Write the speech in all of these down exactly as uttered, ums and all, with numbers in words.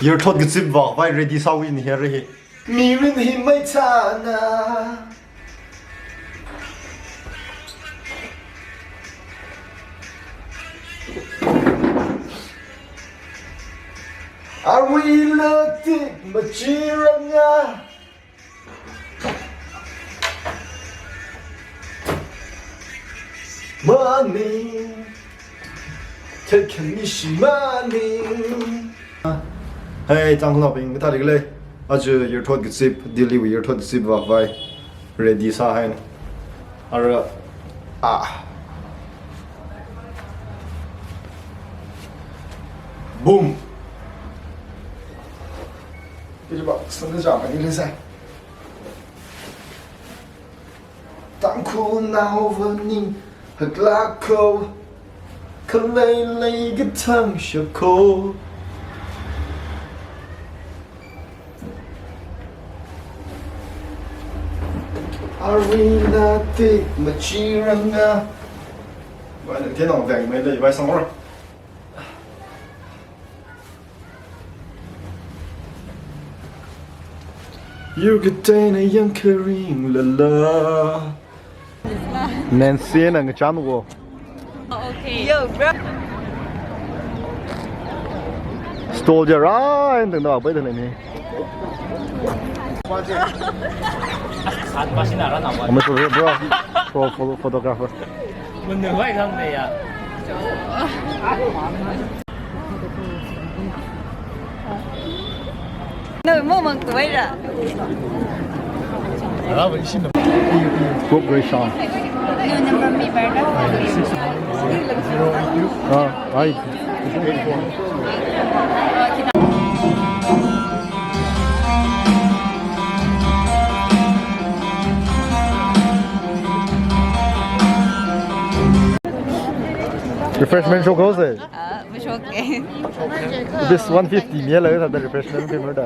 Yurthot kazip vākhavai ready sāwui ni hera hi. Mirin hi maithāna. Arui latik machiranga. Maning. Tekhan ishi maning. Hey, Tangkhulnaobing, kathāda khalei? Aja yurthot kazip, Delhi wui yurthot kazip vākhavai ready sāhaina. Ara, ah. Boom. Kajaba, sangkajaba ni lesa. Tangkhulnaova ning haklāk ko, khalei lei kathang shap ko. Arui latik machiranga. Wai, nang tenong veng mai lei, wai sangor. Yur kateina yangkharing lala. Nancy na ngachan wo. Okay. Yo, bro. Stall jara, and then the way the name. Amateur, bro. Pro photo-, photographer. Mun ne wai thang ne ya. No, mo mang tuwai ra. Group Rishon. No, number me, brother. Ah, ai. Refreshment shop close hai? Ah, mashoke. This one fifty mi la, the refreshment pay murda.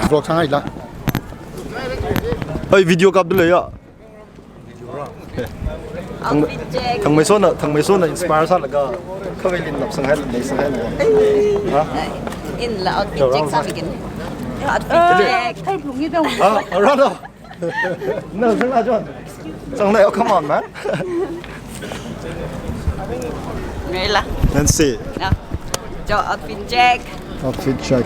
Vlog sāngaila. Oi, video kapda leiya. Outfit check. Thangmeisona, Thangmeisona inspire sālaga khavai lin nap sānghai, lei sānghai. Ha? Inla outfit check sāmigin. Outfit check. Ah, alright. No, sāngla John. Sāngla, oh, come on, man. Ngaila. Nancy. No. Jo, outfit check. Outfit check.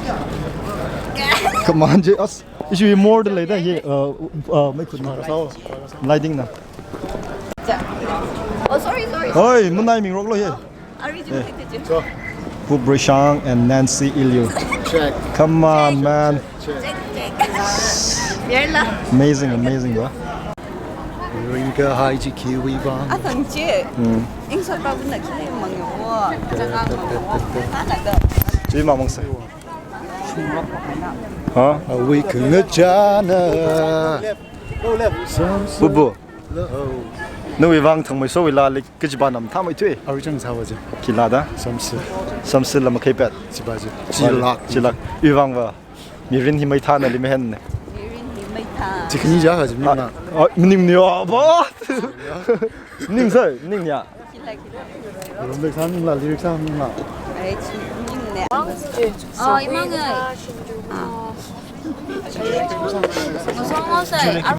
Come on, J-, us. Issue more than later here. Uh, uh, maikhut na. Lighting na. Ja. Oh, sorry, sorry. Oi, munai mingroklo here. Original picture. Pu Brishang and Nancy Ilyu. Check. Come on, man. Check, check. Yar la. Amazing, amazing, bro. Ringkahai chi khiwui vang. Athang chi. Hmm. Ingsot pa buna khi mangyo. Jangang mangyo. Ana da. Chi mamang sa. Ha? Awui khangachāna. Bubu. Nawui vang Thangmeisowui laa lik kajipa nam thamai tui. Aruchang sawa je. Khila da? Samsi. Samsi la makhai pet. Chipa je. Chilak. Chilak. Iwui vang va. Mirin hi maithāna li mehen ne. Mirin hi maithā. Chikni ja ha jimna. Ah, ah, maning ni, ah, ba. Ning sai, ning ya. Khila, khila. Room de sang la, lyric sang la. Ai, chi ning ne. Oh, imang ai. Ah. Ngosong ngosai.